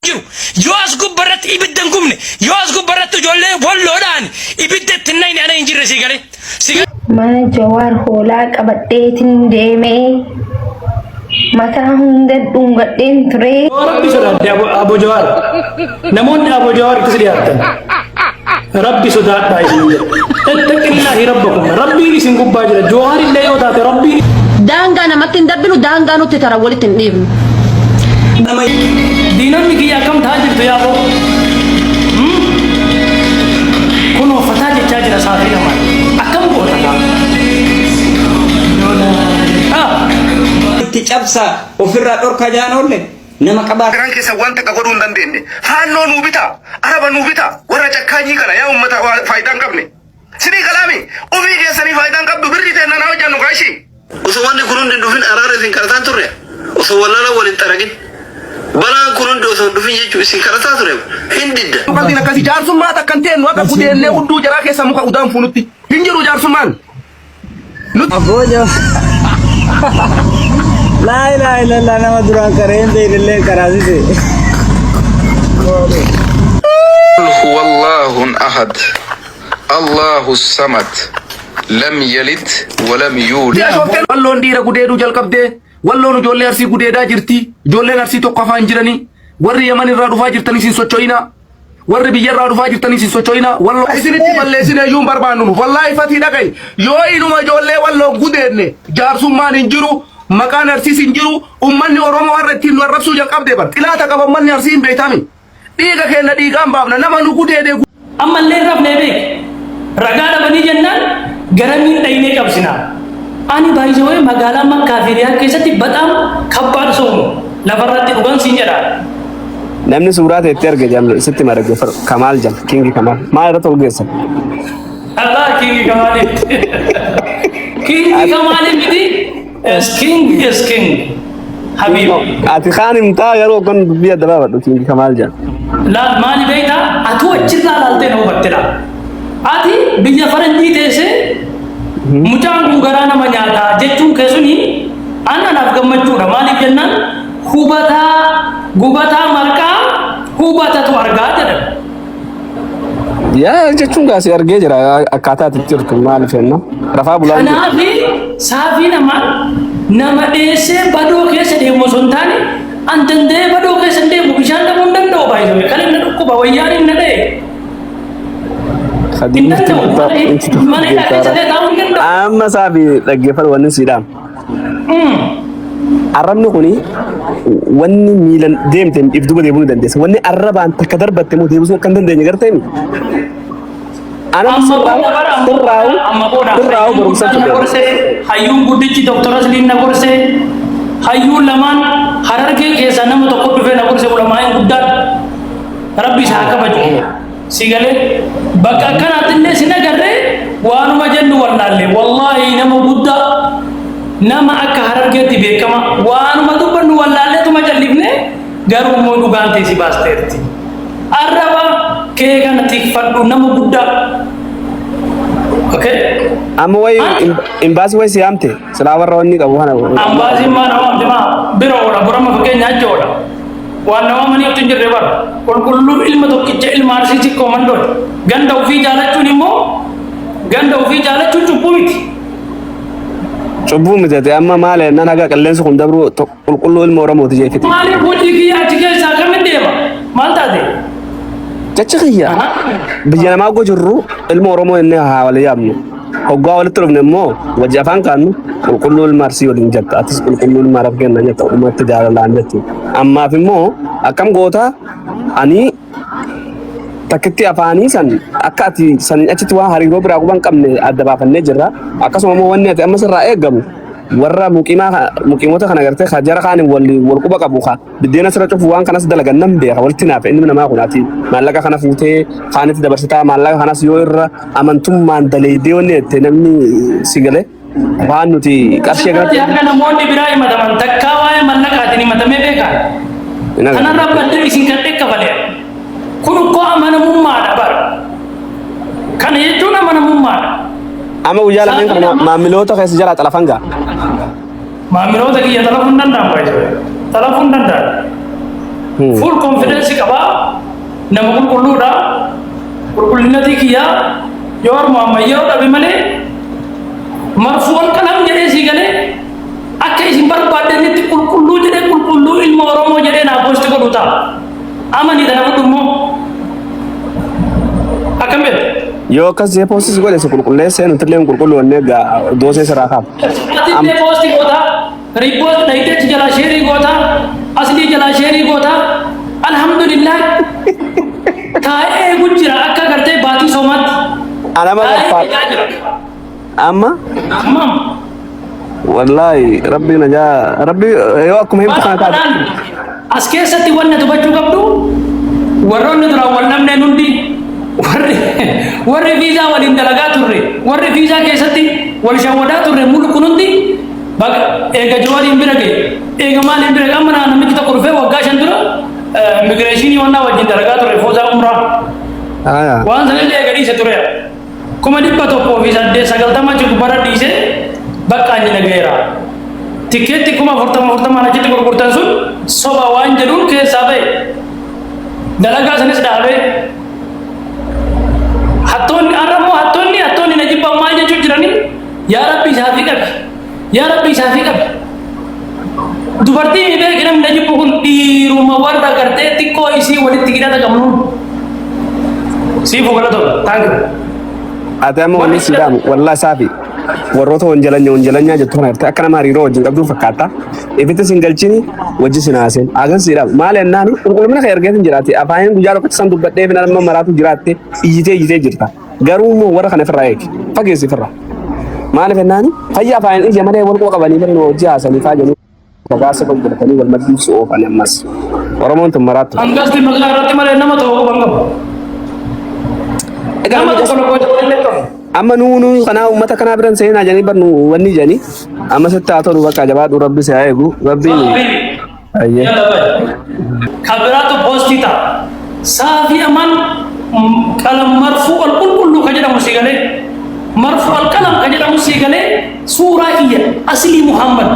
Jiru. Yoo as gubbarratti ibidda hin gubne, yoo as gubbarratti ijoollee walloodhaan ibidda itti hin naqne ana hin jirre sii galee. Si galee. Mana Jawaar hoolaa qabadheetin deemee mataa hunda dhungadheen ture. Yoo Rabbi sodaadde Abo Jawaar namoonni Abo Jawaar itti si dhiyaattan Rabbi sodaadhaa isin jedha. Ittaqillaahi rabbakum Rabbiin isin gubbaa jira Jawaar illee yoo taate Rabbiin Daangaa namatti hin darbinu, daangaa nutti taran walitti hin dhiifnu. Diinonni kiyya akkam ta'aa jirtu yaa boo? Kunoo fataa jechaa jira saafii namaan. Akkam goota kaa? Itti cabsaa ofirraa dhorkaa jaan oolle nama qabaa. Garan keessan waan takka godhuu hin dandeenne. Faannoo nuu bitaa, Araba nuu bitaa, warra cakkaanyii kana yaa uummata waa faayidaa hin qabne. Sinii galaami ofii keessanii faayidaa hin qabdu birrii teenna naa hojjannu kaa ishii. Osoo wanni kun hundi hin dhufin araara isin kadhataan turre. Osoo wallala wal hin xaragin. Balaan kun hundi osoo hin dhufin jechuu isin kadhataa ture. Hin didda. Qalbiin akkasii jaarsummaa takka hin teennu akka gudeennee hudduu jaraa keessa muka udaan fuunutti hin jiru jaarsummaan. Nuti Abboo jaba. Laa ilaaha illallah nama duraan karee hin beekne illee karaasise. Qul huwallahun ahad Allahu samad lam yalid walam yuulid. Ashooftee walloon dhiira gudeeduu jalqabdee walloon ijoollee arsii gudeedaa jirti ijoolleen arsii tokko afaan jiranii warri yaman irraa dhufaa jirtanis hin socho'inaa Warri biyyarraa dhufaa jirtanis hin socho'inaa. Walloo isinitti balleessine iyyuu hin barbaannu nu. Wallaahi fatii dhaga'i. Yoo inuma ijoollee walloo gudeedne jaarsummaan hin jiru, maqaan Arsiis hin jiru, ummanni Oromoo har'a ittiin nu arrabsuu jalqabde bar. Xilaata qaba ummanni Arsii hin beektami. Dhiiga keenna dhiigaan baafna. Nama nu gudeede Ammallee hin rafnee beeki. Ragaa dhabanii jennaan garamiin dhaynee cabsinaa. Ani by the way magaalaa Makkaa fi Riyaad keessatti baxaam kabbaad soomu. Lafarratti dhugan siin jedha. Namni suuraa tee itti arge jedhamne sitti hima dhaggeeffadhu. Kamaal jedhama. Kingi Kamaal. Maal irratti ol geessan? Allah Kingi Kamaalitti. Kingi Kamaali miti. Is king is king. Habibi. Ati kaan himtaa garuu hoggan dubbii adda baafadhu Kingi Kamaal jedhama. Laal maali beektaa? Atuu achirraa laaltee na hubatte laal. Ati biyya faranjii teessee mucaan kun garaa nama nyaataa jechuun kee suni an anaaf gammachuudha. Maaliif jennaan Hubataa gubataa marqaa hubatatu argaa jedhan. Yaa jechuun gaa si argee jira akkaataa ati itti jirtu maal fenna rafaa bulaa hin jiru. Kanaafi saafii namaan nama dheessee badoo keessa deemu osoo hin taane an danda'ee badoo keessa hin deemu bishaan dhabuu hin danda'u baay'ee kan inni dhukkuba wayyaan inni dha'e hin Khadiirti danda'u guddaa mana hidhaa keessa ta'ee taa'uu hin danda'u. Amma saafi dhaggeeffadhu wanni siidhaam. Arrabni kuni wanni miilan deemte if duuba deebuu ni dandeessa. Wanni arrabaan takka darbatte immoo deebisuu akka hin dandeenye gartee mi? Anam Amma sirraa'u booda bara amma sirraa'u booda amma booda sirraa'u hayyuun barumsa guddaan na fudhate. gorse hayyuun guddichi Dr. Asliin na gorse hayyuun lamaan harargee keessaa nama tokko dhufee na gorse ulamaa'in guddaan rabbi isaa haa kabaju. Si galee bakka akkanaatti illee sin agarree waanuma jennu wallaalle wallaahi nama guddaa nama akka harargeetti beekama waanuma dubbannu wallaalleetuma callifne garuu immoo dhugaan tee si baasteerti. Arraba kee kana tikfadhu nama guddaa. Okay? Amma wayi Ani imbaasii wayi si yaamte silaa warra wanni qabu kana. Ambaasiin maa nama waamte maa bira oola borama fakkeenya achi oola. Waan na waamanii utuu hin jirre bara. Qulqulluu ilma tokkicha ilma Arsii Sikkoo Mandooti. Ganda ofii jaalachuun immoo ganda ofii jaalachuun cubbuu miti. Cubbuu miti ati amma maal nan haga qilleensi kun dabruu qulqulluu ilma Oromooti jee fixi. Maaliif hojii kiyya achi keessaa akkamiin deema? Maal taate? Jechi kiyya biyya namaa ogoo jirru ilma Oromoo jennee haa wal yaamnu. Hoggaa walitti dhufne immoo wajji afaan kaannu qulqulluu ilma Arsii waliin jetta. Atis qulqulluu ilma Harargee na jetta uumatti jaalalaan jechuudha. Ammaaf immoo akkam goota ani takkitti afaanii san akka ati saniin achitti waan hariiroo biraa quban qabne adda baafannee jirra. Akkasuma immoo wanni ati amma sirraa eegamu warra muqiimaa muqiimota kana gartee ka jara kaaniin wal wal quba qabu ka Biddeena sirra cufu waan kanas dalagan nan beeka walitti naafe ilmi namaa kun ati maallaqa kana fuutee kaanitti dabarsitaa maallaqa kanas yoo irra amantummaan daleeydee wanni jette namni si gale waan nuti qarshii Asirratti kanatti akka namoonni biraa himataman takkaa waa'ee mallaqaatiin himatamee beekaa? hin agarre. Kanarra baddee isin kadhee kafaleera. Kun ukkoo amanamummaadha bara. Kana jechuun amanamummaadha. Amma guyyaa lameen Saatii kana lama maamiloota keessa jalaa xalafan gaa. Maamiloota kiyya xalafuu hin danda'an baay'ee. Xalafuu hin danda'an. Full confidence qabaa. Nama qulqulluudha. Qulqullinati kiyyaa Jawaar Muhammad yeroo dhabe malee marfuu ol qalam jedhee sii galee akka isin barbaaddanitti qulqulluu jedhee, qulqulluu ilma Oromoo jedhee naa post godhu ta'a. Amanii tana godhu immoo akkam jedhu. Yoo akkas jee post godhe si qulqulleessee, nutillee qulqulluu onnee doosee siraa kaaf. Atillee post goota, repost dhayiteechi jalaa share goota, aslii jalaa share goota. Alhamdulillah, taa'ee eegu jira akka gartee baatii soomaatti. Anama Taa'ee barbaad eegaa jira. Amma Amma wallaahi rabbi najaa rabbi yoo akkuma himtu kana taate. As keessatti wanna hubachuu qabdu, warroonni duraan wal dhabneen hundi, warri viizaa waliin dalagaa turre, warri viizaa keessatti wal shawwadaa turre mulu kun hundi baga eega Jawaariin bira ga'e, eega maaliin bira ga'e. Amma namichi tokko dhufee waggaa 5 dura immigireeshinii wannaa wajjin dalagaa turre, foozaa umraa waan sanillee eega dhiise ture, 190,090 achi gubbarra dhiise, bakka ani nagayeera. Tikkeetti 40,040n achitti gurgurtan sun soba waan jedhuun keessaa ba'e. Dalagaa sanis dhaabee. Hattoonni har'a immoo hattoonni na jibban maal jechuu jiranii? Yaa Rabbi isaa fi qabi. Yaa Rabbi isaa fi qabi. Dubartii mi beeki, namni na jibbu kun dhiiruma warra gartee xiqqoo isii walitti hidhata qabnuun. Siifuu galatoomna. Thank you. Ati amma wanni si dhaamu wallaahi saafi warroota wanjalanya wanjalanyaa jettu kana gartee akka nama hariiroo wajjin qabduu fakkaata. Ifitti sin galchini, wajji sin haaseen. Agan si dhaamu maal jennaan, qulqullina kee ergeetin jiraate, afaaniin guyyaa tokkotti san dubbadhee fi nama maraatu jiraatte, iyyitee iyyitee jirta. Garuu immoo warra kana ofirraa eegi. Fageessi ofirraa. Maaliif jennaan, fayyaa afaaniin ija malee wal quba qabanii bari hojii haasanii faa jedhu gabaasa godhatanii wal maddiisu oofan ammas. Oromoon tun maraattu. Hangasti maqaa irratti malee nama tokko quban qabu. Egaa Nama namni tokko lakkoofsa illee qabu. Amma nuu kanaa uummata kanaa biran seenaa jedhanii bar nu wanni jedhanii amma sitti haa tolu, bakka jabaadhu, rabbi si haa eegu, rabbiin ayyee. Yalla bay. Kabiraatu post ta'a. Saafii aman qalam marfuu ol qulqulluu ka jedhamu si galee. Marfuu ol qalam ka jedhamu si galee, suuraa kiyya Aslii Muhammad.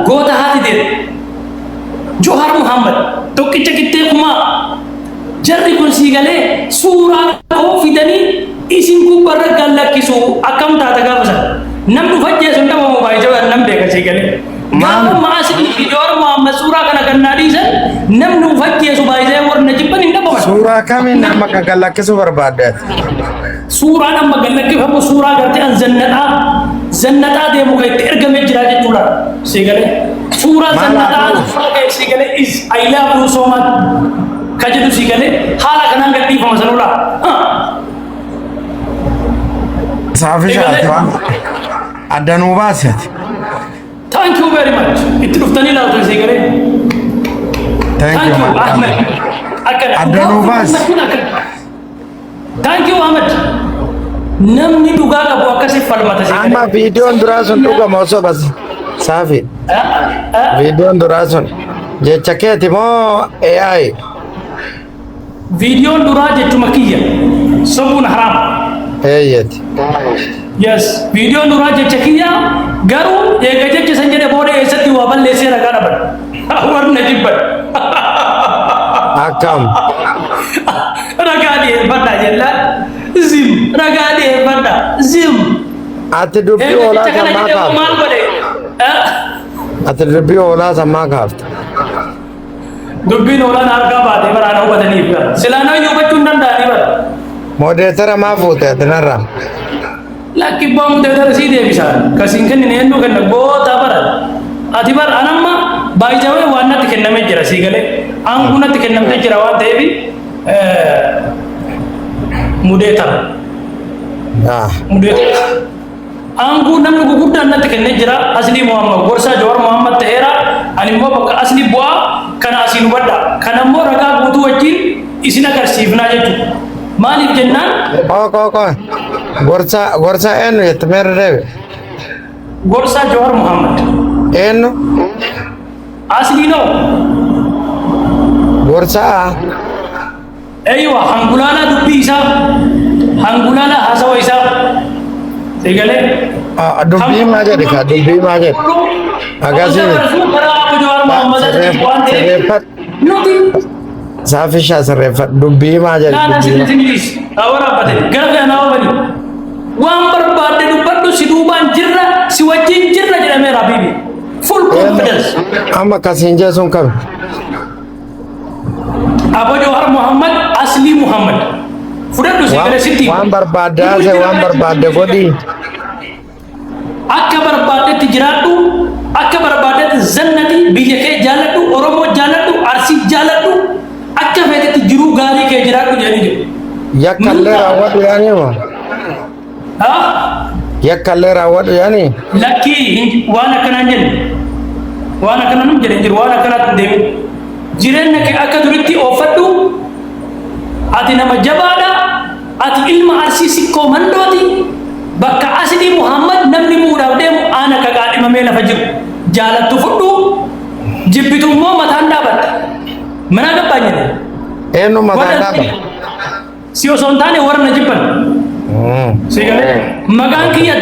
Goota haati deemu. Johar Muhammad tokkicha qixxee kumaa. Jarri kun sii galee suuraa koo fidanii isin gubbarra gallakkisu, akkam taata gaafa sana? Namni ufajjeesu hin dhabamu, baay'ee nan beeka sii galee. Gaafa maasii fi Jawar Muhammad suuraa kana gannaa dhiisan, namni ufajjeesu baay'ee warri na jibban hin dhabaman. Suuraa kamiin nama kan gallakkisuu barbaadde ati? Suuraan amma gallakkifamu suuraa gartee an zannaxaa zannaxaa deemu kan itti ergamee jira jechuudha. Sii galee. Suuraa Maal haa zannaxaa ta'u? suuraa ka'e sii galee, is I love you so much ka jedhu sii galee, haala kanaan gadhiifama sanulaa. Saafisha ati waan adda nuu baasi ati. Thank you very much. Itti dhuftanii ilaaltan sii galee. Thank Thank you. you, Ahmed. Akkana. Adda nuu baasi. Thank you, Ahmed. Namni dhugaa qabu akkasii falmata sii Amma galee. viidiyoon duraa sun dhugama osoo bas saafi. Viidiyoon duraa sun jecha keeti moo AI? Viidiyoon duraa jechuma kiyya. Sobuun haraam. Eeyyeti. Yes, viidiyoon duraa jecha kiyya, garuu eega jecha san jedhe booda eessatti waa balleessee ragaa dhaban. Warri na jibban. Akkam. Ragaa dhiyeeffadhaa jennaan. Zim, ragaa dhiyeeffadhaa. Zim. Ati dubbii Eega hoolaa jecha kana sammaa jedhe kaafte. maal godhe? Eh? Ati dubbii hoolaa sammaa kaafte. Dubbiin hoolaan harkaa baatee baraana hubataniif gara. Silaa nama hubachuu hin danda'anii bara. Moderator maa fuute ati narraa? Lakki, abbaa moderator sii deebisa. Kasiin kennine eenyu kenna goota bara. Ati bar anamma baay'ee waan natti kennamee jira sii galee. Aanguu natti kennamtee jira waan ta'eef moderator. Moderator. Aanguu namni gurguddaan natti kennee jira. Aslii Muhammad gorsaa Jawar Muhammad ta'eera. Ani immoo bakka aslii bu'aa kana asiin hubadha. Kana immoo ragaa guutuu wajjin isin agarsiifnaa jechuudha. Maaliif jennaan? Qoo qoo qoo. Gorsa gorsa eenyu jette meerra deebi? Gorsaa Jawar Muhammad. Eenyu? Aslii noo. Gorsaa. Eywa, hangulaala dubbii isaa, hangulaala haasawa isaa. Eegalee. Ah, Dubbii maa jedhe kaa dubbii maa jedhe. Akkasii miti. Karaa Abu Jawaar Muhammad waan ta'eef Sirreeffadhu. nuti Saafishaa sirreeffadhu. Dubbii maa jedhe Naanaa dubbii maa. sitti sitti Waraabate gara kanaa oofani. Waan barbaadde dubbadhu si duubaan jirra si wajjin jirra jedhameera habiibi. Full confidence. Amma akkasiin jee sun kami? Abu Jawar Muhammad Aslii Muhammad. Fudhadhu si gara sitti. Waan barbaadde haasa'e waan barbaadde godhi. Akka barbaaddetti jiraadhu, akka barbaaddetti zannati, biyya kee jaaladhu, Oromoo jaaladhu, Arsii jaaladhu, akka feetetti jiruu gaarii kee jiraadhu jedhanii jiru. Yakkallee raawwadhu yaanii moo? Haa? Yakkallee raawwadhu yaanii? Lakkii waan akkanaa hin jenne. Waan akkanaa nun jedhe hin jiru. Waan akkanaatti hin deemin. Jireenya kee akka duritti oofadhu. Ati nama jabaadha. Ati ilma Arsii Sikkoo Mandooti. Bakka Aslii Muhammad namni muudhaaf deemu aan akka qaadhimamee lafa jiru. Jaalattu fudhu. Jibbitu immoo mataan dhaabatta. Manaa gabbaan jedhe. Eenyu mataan dhaaba? Si osoo hin taane warra na jibban. Si galee maqaan kiyya